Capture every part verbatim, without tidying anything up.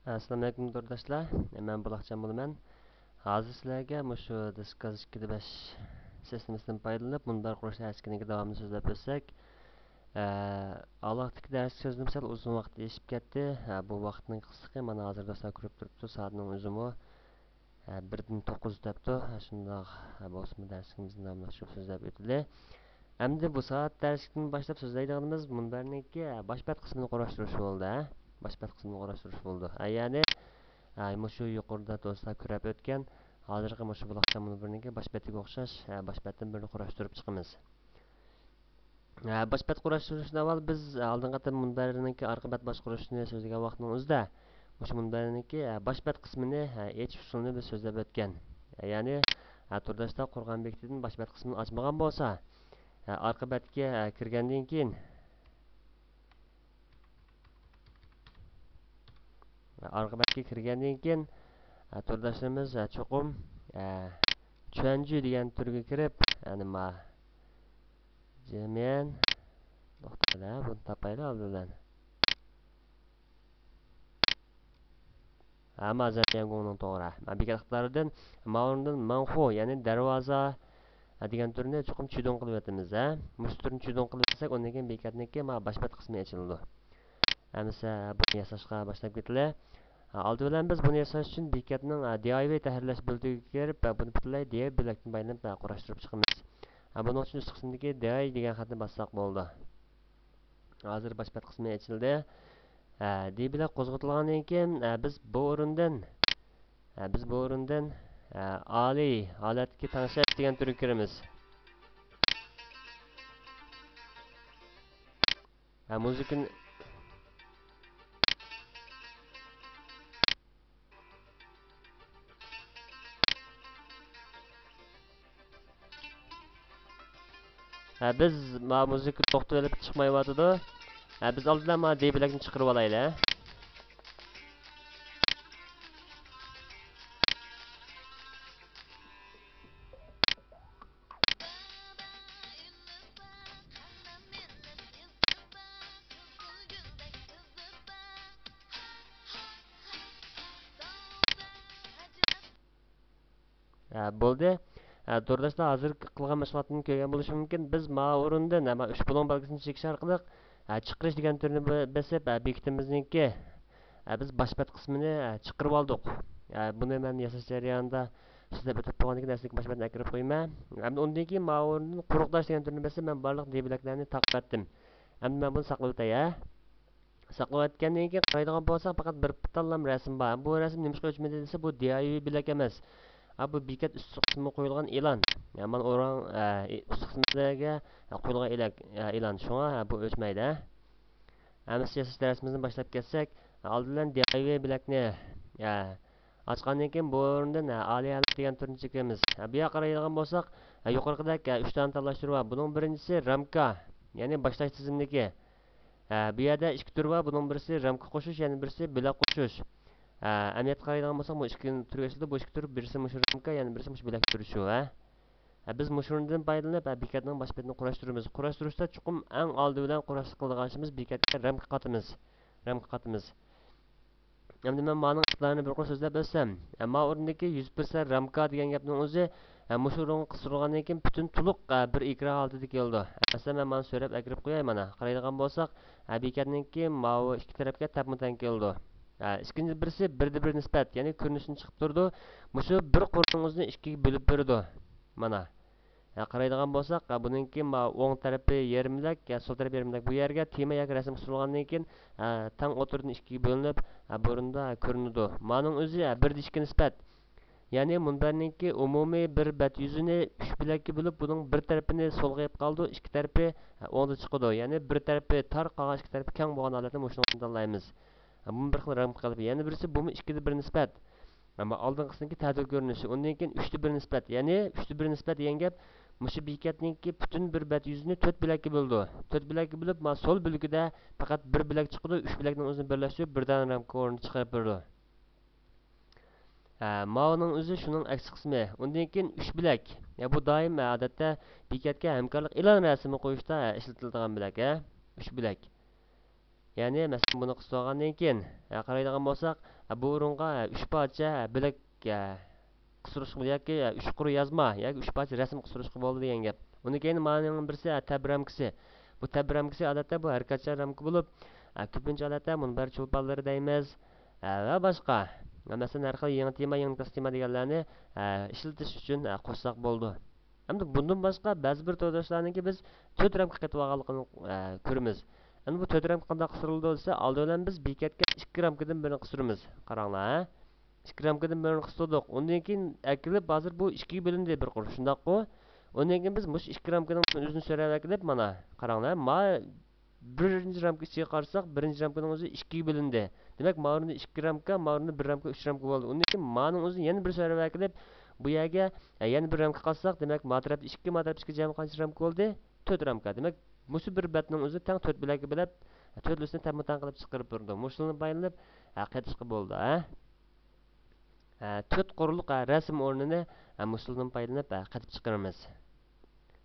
ئەسسالامۇئەلەيكۇم تورداشلار، مەن بۇلاقجان بولىمەن. ھازىر سىلەرگە مۇشۇ دىسكاز ئىككىدە بەش سىستېمىسىدىن پايدىلىنىپ مۇنبەر قۇرۇش دەرسلىكىنىڭ داۋامىنى سۆزلەپ ئۆتسەك، ئە، ئاۋۋالقىدىكى دەرسلىك سۆزىدىن سەل ئۇزۇن ۋاقىت ئېشىپ كەتتى. ئە، بۇ ۋاقىتنىڭ قىسلىقى مانا ھازىر دوستلار كۆرۈپ تۇرۇپتۇ، سائەتنىڭ ئۆزىمۇ، ئە، بىردىن توققۇز دەپتۇ. شۇنداق، ئە، بولسىمۇ دەرسلىكىمىزنى داۋاملاشتۇرۇپ سۆزلەپ ئۆتىلى. ئەمدى بۇ سائەت دەرسلىكتىن باشلاپ سۆزلەيدىغىنىمىز مۇنبەرنىڭكى، ئە، باش بەت قىسمىنى قۇراشتۇرۇش بولدى، ھە؟ باش بەت قىسمىنى قۇراشتۇرۇش بولدى. ئە، يەنى، ئە، مۇشۇ يۇقىرىدا دوستلار كۆرۈپ ئۆتكەن، ھازىرقى مۇشۇ بۇلاقجان مۇنبىرىنىڭكى باش بەتكە ئوخشاش، ئە، باش بەتتىن بىرنى قۇراشتۇرۇپ چىقىمىز. ئە، باش بەت قۇراشتۇرۇشتىن ئاۋۋال بىز ئالدىنقى قېتىم مۇنبەرنىڭكى ئارقا بەت باشقۇرۇشنى سۆزلىگەن ۋاقىتنىڭ ئۆزىدە، مۇشۇ مۇنبەرنىڭكى، ئە، باش بەت قىسمىنى، ئە، ئېچىش ئۇسۇلىنى بىز سۆزلەپ ئۆتكەن. ئە، يەنى، ئە، تورداشلار قۇرغان بېكىتىدىن باش بەت قىسمىنى ئاچمىغان بولسا، ئە، ئارقا بەتكە، ئە، كىرگەندىن كېيىن، ئارقا بەتكە كىرگەندىن كېيىن، ئە، تورداشلىرىمىز، ئە، چوقۇم، ئە، چۈەنجۈ دېگەن تۈرگە كىرىپ، يەنى ما، جيەنميەن، توختاڭلار، بۇنى تاپايلى ئالدى بىلەن. ھە، ما، جيەنميەنگوڭنىڭ توغرا. ما، بېكەت ئىقتىدارىدىن، ما ئورنىدىن ماڭخۇ، يەنى دەرۋازا، ھە، دېگەن تۈرنى چوقۇم چۈدۈڭ قىلىۋېتىمىز، ھە. مۇشۇ تۈرنى چۈدۈڭ قىلىۋەتسەك، ئۇندىن كېيىن بېكەتنىڭكى ما باش بەت قىسمى ئېچىلىدۇ. ئەمىسە بۇنى ياساشقا باشلاپ كېتىلى. ئالدى بىلەن بىز بۇنى ياساش ئۈچۈن بېكەتنىڭ دى ئاي ۋەي تەھرىرلەش بۆلىكىگە كىرىپ، بۇنى پۈتۈنلەي دى ئاي بۆلەكتىن پايدىلىنىپ قۇراشتۇرۇپ چىقىمىز. بۇنىڭ ئۈچۈن ئۈست قىسىمدىكى دى ئاي دېگەن خەتنى باسساق بولىدۇ. ھازىر باش بەت قىسمى ئېچىلدى. دى بۆلەك قوزغىتىلغاندىن كېيىن، بىز بۇ ئورۇندىن، بىز بۇ ئورۇندىن ئالىي ھالەتتىكى تەڭشەش دېگەن تۈرگە كىرىمىز. ھە، مۇزىكىنى، ھە، بىز ما مۇزىكا توختىۋېلىپ چىقمايۋاتىدۇ. ھە، بىز ئالدىدا ما دى بۆلەكنى چىقىرىۋالايلى. ھە، بولدى. ھە، تورداشلار ھازىر قىلغان مەشغۇلاتتىن كۆرگەن بولۇشى مۇمكىن، بىز ما ئورۇندىن، ھە، ما ئۈچ بۇلۇڭ بەلگىسىنى چېكىش ئارقىلىق، ھە، چىقىرىش دېگەن تۈرنى بۆ-، بېسىپ، ھە، بېكىتىمىزنىڭكى، ھە، بىز باش بەت قىسمىنى، ھە، چىقىرىۋالدۇق. ھە، بۇنى مەن ياساش جەريانىدا سۆزلەپ ئۆتۈپ بولغاندىن كېيىن ئەسلىدىكى باش بەتنى ئەكىرىپ قويىمەن. ئەمدى ئۇندىن كېيىن ما ئورۇندىن قۇرۇق داش دېگەن تۈرنى بېسىپ، مەن بارلىق دى بۆلەكلەرنى تاقىۋەتتىم. ئەمدى مەن بۇنى ساقلىۋېتەي، ھە. ساقلىۋەتكەندىن كېيىن قارايدىغان بولساق، پەقەت بىر تاللام رەسىم بار. بۇ رەسىم نېمىشقا ئۆچمىدى دېسە، بۇ دى ئاي ۋەي بۆلەك ئەمەس. ھە، بۇ بېكەت ئۈستى قىسمىغا قويۇلغان ئېلان. يا، مانا ئورۇن، ئە، ئۈستى قىسمىغا قويۇلغان ئېلەك-، ئە، ئېلان. شۇڭا، ھە، بۇ ئۆچمەيدۇ، ھە. ئەمىسە ياساش دەرسىمىزنى باشلاپ كەتسەك، ئالدى بىلەن دى ئاي ۋەي بۆلەكنى، ھە، ئاچقاندىن كېيىن بۇ ئورۇندىن، ھە، ئالىي ھالەت دېگەن تۈرنى چېكىمىز. ھە، بۇ يەرگە قارايدىغان بولساق، ھە، يۇقىرىقىدەك، ھە، ئۈچ دانە تاللاش تۈرى بار. بۇنىڭ بىرىنچىسى رامكا، يەنى باشلاش تىزىملىكى. ھە، بۇ يەردە ئىككى تۈر بار، بۇنىڭ بىرسى رامكا قوشۇش، يەنە بىرسى بۆلەك قوشۇش. ھە، ئەمەلىيەتتە قارايدىغان بولساق، بۇ ئىككى تۈرگە ئېچىلىدۇ، بۇ ئىككى تۈر، بىرسى مۇشۇ رامكا، يەنە بىرسى مۇشۇ بۆلەك تۈرى شۇ، ھە. ھە، بىز مۇشۇ ئورۇندىن پايدىلىنىپ، ھە، بېكەتنىڭ باش بېتىنى قۇراشتۇرىمىز. قۇراشتۇرۇشتا چوقۇم ئەڭ ئالدى بىلەن قۇراشلىق قىلىدىغان ئىشىمىز بېكەتكە رامكا قاتىمىز. رامكا قاتىمىز. ئەمدى مەن مانىڭ ئىقتىدارىنى بىر قۇر سۆزلەپ ئۆتسەم، ئە، ما ئورۇندىكى يۈز پىرسەنت رامكا دېگەن گەپنىڭ ئۆزى، ئە، مۇشۇ ئورۇنغا قىستۇرۇلغاندىن كېيىن پۈتۈن تولۇق، ئە، بىر ئېكران ھالىتىدە كېلىدۇ. مەسىلەن، مەن مانا سۆرەپ ئەكىرىپ قوياي، مانا. قارايدىغان بولساق، ئە، بېكەتنىڭكى ماۋۇ ئىككى تەرەپكە تەپمۇ تەڭ كېلىدۇ. ئە، ئىككىنچى بىرسى بىردە بىر نىسبەت، يەنى كۆرۈنۈشتىن چىقىپ تۇرىدۇ. مۇشۇ بىر قۇرنىڭ ئۆزىنى ئىككىگە بۆلۈپ بېرىدۇ. مانا. يا، قارايدىغان بولساق، بۇنىڭكى ما-، ئوڭ تەرىپى يېرىملىك، يا، سول تەرەپ يېرىملىك. بۇ يەرگە تېما ياكى رەسىم قىستۇرۇلغاندىن كېيىن، ئە، تەڭ ئوتتۇرىدىن ئىككىگە بۆلۈنۈپ، ئە، بۇرۇندا كۆرۈنىدۇ. مانىڭ ئۆزى، ئە، بىردە ئىككى نىسبەت. يەنى مۇنبەرنىڭكى ئومۇمىي بىر بەت يۈزىنى ئۈچ بۆلەككە بۆلۈپ، بۇنىڭ بىر تەرىپىنى سولغا ئېلىپ قالىدۇ، ئىككى تەرىپى، ئە، ئوڭدا چىقىدۇ. يەنى بىر تەرىپى تار، قالغان ئىككى تەرىپى كەڭ بولغان ھالەتنى مۇشۇنىڭ ئىپادىلەيمىز. بۇمۇ بىر خىل رامكا قېلىپى. يەنە بىرسى، بۇمۇ ئىككىدە بىر نىسبەت. ئەمما ئالدىنقىسىنىڭكى تەتۈر كۆرۈنۈشى. ئۇندىن كېيىن ئۈچتە بىر نىسبەت. يەنى ئۈچتە بىر نىسبەت دېگەن گەپ، مۇشۇ بېكەتنىڭكى پۈتۈن بىر بەت يۈزىنى تۆت بۆلەككە بۆلىدۇ. تۆت بۆلەككە بۆلۈپ، مانا سول بۆلىكىدە پەقەت بىر بۆلەك چىقىدۇ، ئۈچ بۆلەكنىڭ ئۆزىنى بىرلەشتۈرۈپ، بىر دانە رامكا ئورنىدا چىقىرىپ بېرىدۇ. ھە، ماۋۇنىڭ ئۆزى شۇنىڭ ئەكسى قىسمى. ئۇندىن كېيىن ئۈچ بۆلەك. يا، بۇ دائىم، ھە، ئادەتتە بېكەتكە ھەمكارلىق ئېلان رەسىمى قويۇشتا، ھە، ئىشلىتىلىدىغان بۆلەك، ھە. ئۈچ بۆلەك. يەنى مەسىلەن، بۇنى قىستۇرغاندىن كېيىن، ھە، قارايدىغان بولساق، ھە، بۇ ئورۇنغا، ھە، ئۈچ پارچە، ھە، بىلەك، ھە، قىستۇرۇشقا ياكى، ھە، ئۈچ قۇر يازما ياكى ئۈچ پارچە رەسىم قىستۇرۇشقا بولىدۇ دېگەن گەپ. ئۇنىڭ كېيىن مانىڭ بىرسى، ھە، تەب رامكىسى. بۇ تەب رامكىسى ئادەتتە بۇ ھەرىكەتچان رامكا بولۇپ، ھە، كۆپىنچە ھالەتتە مۇنبەر چولپانلىرى دەيمىز، ھە، ۋە باشقا. ھە، مەسىلەن، ھەر خىل يېڭى تېما، يېڭى تېما دېگەنلەرنى، ھە، ئىشلىتىش ئۈچۈن، ھە، قوشساق بولىدۇ. ئەمدى بۇندىن باشقا بەزى بىر تورداشلارنىڭكى بىز تۆت رامكا قېتىۋالغانلىقىنى، ئە، كۆرىمىز. ئەمدى بۇ تۆت رامكا قانداق قىستۇرۇلىدۇ دېسە، ئالدى بىلەن بىز بېكەتكە ئىككى رامكىدىن بىرنى قىستۇرىمىز. قاراڭلار، ھە؟ ئىككى رامكىدىن بىرنى قىستۇردۇق. ئۇندىن كېيىن ئەكېلىپ، ھازىر بۇ ئىككىگە بۆلۈندى بىر قۇر، شۇنداققۇ؟ ئۇندىن كېيىن بىز مۇشۇ ئىككى رامكىنىڭ ئۆزىنى سۆرەۋەتكىلى، مانا، قاراڭلار، ھە؟ ما بىرىنچى رامكا ئىچىگە قارىساق، بىرىنچى رامكىنىڭ ئۆزى ئىككىگە بۆلۈندى. دېمەك، ما ئورنىدا ئىككى رامكا، ما ئورنىدا بىر رامكا، ئۈچ رامكا بولدى. ئۇندىن كېيىن مانىڭ ئۆزىنى يەنە بىر سۆرەۋەتكىلى، بۇ يەرگە، ئە، يەنە بىر رامكا قالساق، دېمەك، ما تەرەپتە ئىككى، ما تەرەپتە ئىككى، جەمئىي قانچە رامكا بولدى؟ تۆت رامكا. دېمەك، مۇشۇ بىر بەتنىڭ ئۆزى تەڭ تۆت بۆلەككە بۆلۈپ، تۆتلىسىنى تەڭمۇ تەڭ قىلىپ چىقىرىپ بېرىدۇ. مۇشۇنى پايدىلىنىپ، ھە، قېتىشقا بولىدۇ، ھە. ھە، تۆت قۇرلۇق، ھە، رەسىم ئورنىنى، ھە، مۇشۇنىڭدىن پايدىلىنىپ، ھە، قېتىپ چىقىرىمىز.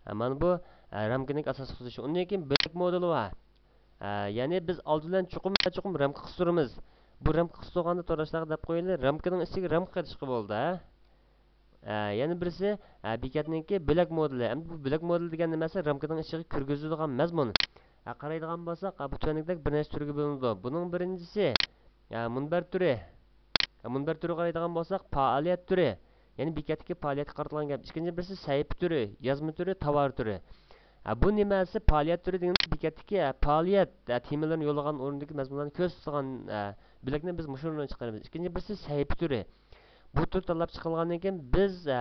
ھە، مانا بۇ، ھە، رامكىنىڭ ئاساسلىق تۈزۈلۈشى. ئۇندىن كېيىن بۆلەك مودېلى بار. ھە، يەنى بىز ئالدى بىلەن چوقۇم، چوقۇم رامكا قىستۇرىمىز. بۇ رامكا قىستۇرغاندا تورداشلارغا دەپ قويايلى، رامكىنىڭ ئىچىگە رامكا قېتىشقا بولىدۇ، ھە. ئە، يەنە بىرسى، ئە، بېكەتنىڭكى بۆلەك مودېلى. ئەمدى بۇ بۆلەك مودېلى دېگەن نېمە دېسە، رامكىنىڭ ئىچىگە كىرگۈزىدىغان مەزمۇن. ئە، قارايدىغان بولساق، ئە، بۇ تۆۋەندىكىدەك بىر نەچچە تۈرگە بۆلۈنىدۇ. بۇنىڭ بىرىنچىسى، ئە، مۇنبەر تۈرى. ئە، مۇنبەر تۈرىگە قارايدىغان بولساق، پائالىيەت تۈرى. يەنى بېكەتتىكى پائالىيەتكە قارىتىلغان گەپ. ئىككىنچى بىرسى سەھىپە تۈرى، يازما تۈرى، تاۋار تۈرى. ئە، بۇ نېمە دېسە، پائالىيەت تۈرى دېگەن بېكەتتىكى، ئە، پائالىيەت، ئە، تېمىلىرىنى يوللىغان ئورۇندىكى مەزمۇنلارنى كۆرسىتىدىغان، ئە، بۆلەكنى بىز مۇشۇ ئورۇندا چىقىرىمىز. ئىككىنچى بىرسى سەھىپە تۈرى. بۇ تۈر تاللاپ چىقىلغاندىن كېيىن، بىز، ئە،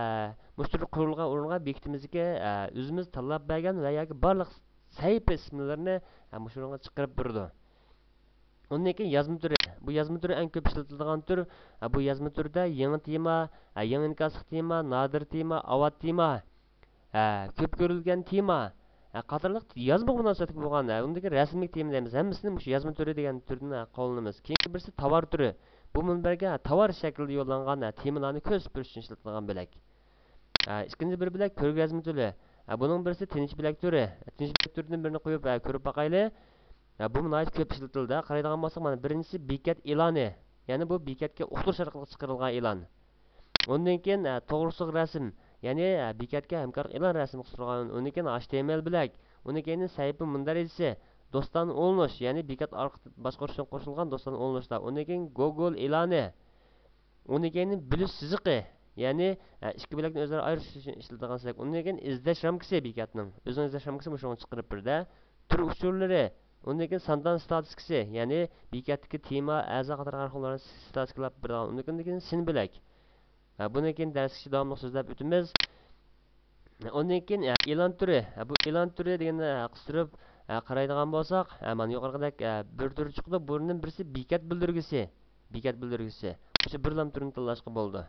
مۇشۇ تۈر قۇرۇلغان ئورۇنغا بېكىتىمىزدىكى، ئە، ئۆزىمىز تاللاپ بەرگەن ۋە ياكى بارلىق سەھىپە ئىسىملىرىنى، ئە، مۇشۇ ئورۇنغا چىقىرىپ بېرىدۇ. ئۇندىن كېيىن يازما تۈرى. بۇ يازما تۈرى ئەڭ كۆپ ئىشلىتىلىدىغان تۈر. ئە، بۇ يازما تۈرىدە يېڭى تېما، ئە، يېڭى ئىنكاسلىق تېما، نادىر تېما، ئاۋات تېما، ھە، كۆپ كۆرۈلگەن تېما، ھە، قاتارلىق يازمىغا مۇناسىۋەتلىك بولغان، ھە، ئۇندىكى رەسىملىك تېما دەيمىز. ھەممىسىنى مۇشۇ يازما تۈرى دېگەن تۈردىن، ھە، قوللىنىمىز. كېيىنكى بىرسى تاۋار تۈرى. بۇ مۇنبەرگە، ھە، تاۋار شەكلىدە يوللانغان، ھە، تېمىلارنى كۆرسىتىپ بېرىش ئۈچۈن ئىشلىتىلىدىغان بۆلەك. ھە، ئىككىنچى بىر بۆلەك كۆرگەزمە تۈرى. ھە، بۇنىڭ بىرسى تىنىش بۆلەك تۈرى. تىنىش بۆلەك تۈرىدىن بىرنى قويۇپ، ھە، كۆرۈپ باقايلى. ھە، بۇمۇ ناھايىتى كۆپ ئىشلىتىلدى. قارايدىغان بولساق، مانا بىرىنچىسى بېكەت ئېلانى. يەنى بۇ بېكەتكە ئۇقتۇرۇش ئارقىلىق چىقىرىلغان ئېلان. ئۇندىن كېيىن، ئە، توغرىسىغا رەسىم، يەنى، ئە، بېكەتكە ھەمكارلىق ئېلان رەسىمى قىستۇرغان. ئۇندىن كېيىن ھەش تى ئېم ئېل بۆلەك. ئۇندىن كېيىن سەھىپە مۇندەرىجىسى، دوستانە ئۇلىنىش، يەنى بېكەت ئارقا باشقۇرۇشىغا قوشۇلغان دوستانە ئۇلىنىشلار. ئۇندىن كېيىن گوگول ئېلانى. ئۇندىن كېيىن بۆلۈش سىزىقى، يەنى، ئە، ئىككى بۆلەكنى ئۆزئارا ئايرىش ئۈچۈن ئىشلىتىدىغان سىزىق. ئۇندىن كېيىن ئىزدەش رامكىسى بېكەتنىڭ. ئۆزىنىڭ ئىزدەش رامكىسى مۇشۇنى چىقىرىپ بېرىدۇ. تۈر ئۇچۇرلىرى، ئۇندىن كېيىن ساندان ستاتىستىكىسى، يەنى بېكەتتىكى تېما، ئەزا قاتارلىق ھەر خىل ئورۇنلارنى ستاتىستىكىلاپ بېرىدىغان. ئۇندىن كېيىن سىن بۆلەك. ھە، بۇنى كېيىن دەرسكىچە داۋاملىق سۆزلەپ ئۆتىمىز. ئۇندىن كېيىن، ھە، ئېلان تۈرى. ھە، بۇ ئېلان تۈرى دېگەننى، ھە، قىستۇرۇپ، ھە، قارايدىغان بولساق، ھە، مانا يۇقىرىقىدەك، ھە، بىر تۈر چىقىدۇ. بۇنىڭ بىرسى بېكەت بىلدۈرگۈسى. بېكەت بىلدۈرگۈسى. مۇشۇ بىرلا تۈرنى تاللاشقا بولىدۇ.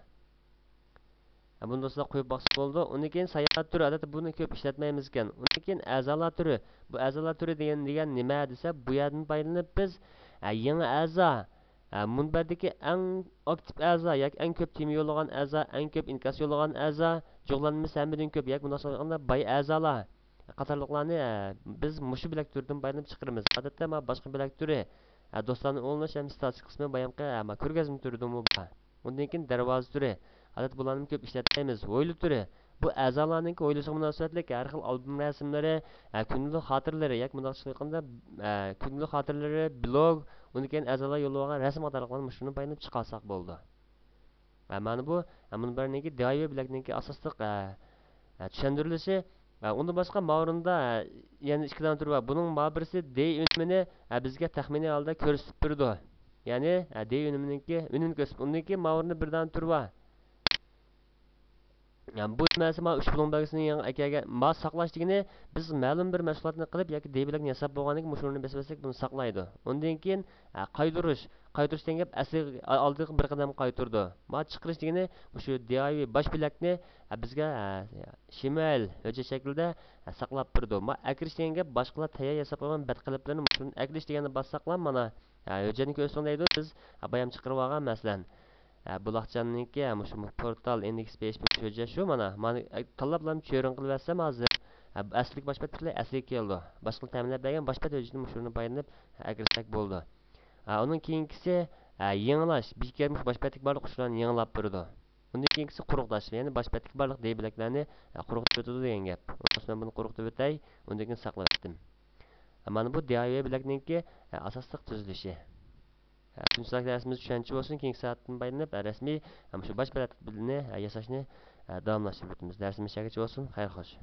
ھە، بۇنى دوستلار قويۇپ باقسا بولىدۇ. ئۇندىن كېيىن ساياھەت تۈرى، ئادەتتە بۇنى كۆپ ئىشلەتمەيمىز ئىكەن. ئۇندىن كېيىن ئەزالار تۈرى. بۇ ئەزالار تۈرى دېگەن، دېگەن نېمە دېسە، بۇ يەردىن پايدىلىنىپ بىز، ھە، يېڭى ئەزا، ھە، مۇنبەردىكى ئەڭ ئاكتىپ ئەزا ياكى ئەڭ كۆپ تېما يوللىغان ئەزا، ئەڭ كۆپ ئىنكاس يوللىغان ئەزا، جۇغلانمىسى ھەممىدىن كۆپ ياكى مۇنداق قىلغاندا باي ئەزالار قاتارلىقلارنى، ھە، بىز مۇشۇ بۆلەك تۈرىدىن پايدىلىنىپ چىقىرىمىز. ئادەتتە مانا باشقا بۆلەك تۈرى، ھە، دوستانە ئۇلىنىش ھەم ستاتىستىكا قىسمى بايامقى، ھە، مانا كۆرگەزمە تۈرىدىمۇ بار. ئۇندىن كېيىن دەرۋازا تۈرى. ئادەتتە بۇلارنى كۆپ ئىشلەتمەيمىز. ھويلا تۈرى. بۇ ئەزالارنىڭكى ھويلىسىغا مۇناسىۋەتلىك ھەر خىل ئالبوم رەسىملىرى، ھە، كۈندىلىك خاتىرىلىرى ياكى مۇنداقچە ئېيتقاندا، ھە، كۈندىلىك خاتىرىلىرى، بىلوگ، ئۇندىن كېيىن ئەزالار يوللىۋالغان رەسىم قاتارلىقلارنى مۇشۇنى پايدىلىنىپ چىقارساق بولىدۇ. ھە، مانا بۇ، ھە، مۇنبەرنىڭكى دىئايۋى بۆلەكنىڭكى ئاساسلىق، ھە، ھە، چۈشەندۈرۈلۈشى. ھە، ئۇندىن باشقا ما ئورۇندا، ھە، يەنە ئىككى دانە تۈر بار. بۇنىڭ ما بىرسى دې ئۈنۈمىنى، ھە، بىزگە تەخمىنىي ھالدا كۆرسىتىپ بېرىدۇ. يەنى، ھە، دې ئۈنۈمىنىڭكى ئۈنۈمىنى كۆرسىتىپ، ئۇندىن كېيىن ما ئورۇندا بىر دانە تۈر بار. يەنى بۇ نېمە دېسە، ما ئۈچ بۇلۇڭ بەلگىسىنى يېڭى ئەكەلگەن، ما ساقلاش دېگىنى، بىز مەلۇم بىر مەشغۇلاتنى قىلىپ ياكى دې بۆلەكنى ياساپ بولغاندىن كېيىن مۇشۇ ئورۇننى بېسىپ بەرسەك، بۇنى ساقلايدۇ. ئۇندىن كېيىن، ھە، قايتۇرۇش. قايتۇرۇش دېگەن گەپ ئەسلىگە، ئالدىغا بىر قەدەم قايتۇرىدۇ. ما چىقىرىش دېگىنى مۇشۇ دىئايۋى باش بۆلەكنى، ھە، بىزگە، ھە، شىمال ھۆججەت شەكلىدە، ھە، ساقلاپ بېرىدۇ. ما ئەكىرىش دېگەن گەپ باشقىلار تەييار ياساپ قويغان بەت قېلىپلىرىنى مۇشۇنى ئەكىرىش دېگەننى باسساقلا، مانا، ھە، ھۆججەتنى كۆرسىتىڭ دەيدۇ. بىز، ھە، بايام چىقىرىۋالغان، مەسىلەن، ھە، بۇلاقچاننىڭكى، ھە، مۇشۇ پورتال ئىندېكس پي ئېچ پى ھۆججەت شۇ، مانا، مانا، ھە، تاللاپلا چۆرۈڭ قىلىۋەتسەم ھازىر، ھە، ئەسلىدىكى باش بەتلىكلەر ئەسلىگە كېلىدۇ. باشقىلار تەمىنلەپ بەرگەن باش بەت ھۆججىتىنىڭ ئۇچۇرىنى پايدىلىنىپ ئەكىرسەك بولىدۇ. ھە، ئۇنىڭ كېيىنكىسى، ھە، يېڭىلاش. بىكەرمۇش باش بەتلىك بارلىق ئۇچۇرلارنى يېڭىلاپ بېرىدۇ. ئۇندىن كېيىنكىسى قۇرۇقلاش، يەنى باش بەتلىك بارلىق دېي بىلەكلەرنى، ھە، قۇرۇقلىتىۋېتىدۇ دېگەن گەپ. ئۇنىڭ ئۈچۈن مەن بۇنى قۇرۇقلىتىۋېتەي، ئۇندىن كېيىن ساقلاۋەتتىم. ھە، مانا بۇ دى ئاي ۋەي بىلەكنىڭكى، ھە، ئاساسلىق تۈزۈلۈشى. ھە، بۈگۈنكى دەرسىمىز چۈشەنچە بولسۇن، كېيىنكى سائەتتىن پايدىلىنىپ، ھە، رەسمىي، ھە، مۇشۇ باش بەتلىكنى، ھە، ياساشنى، ھە، داۋاملاشتۇرۇپ ئۆتىمىز. دەرسىمىز شۇ يەرگىچە بولسۇن. خەير خوش.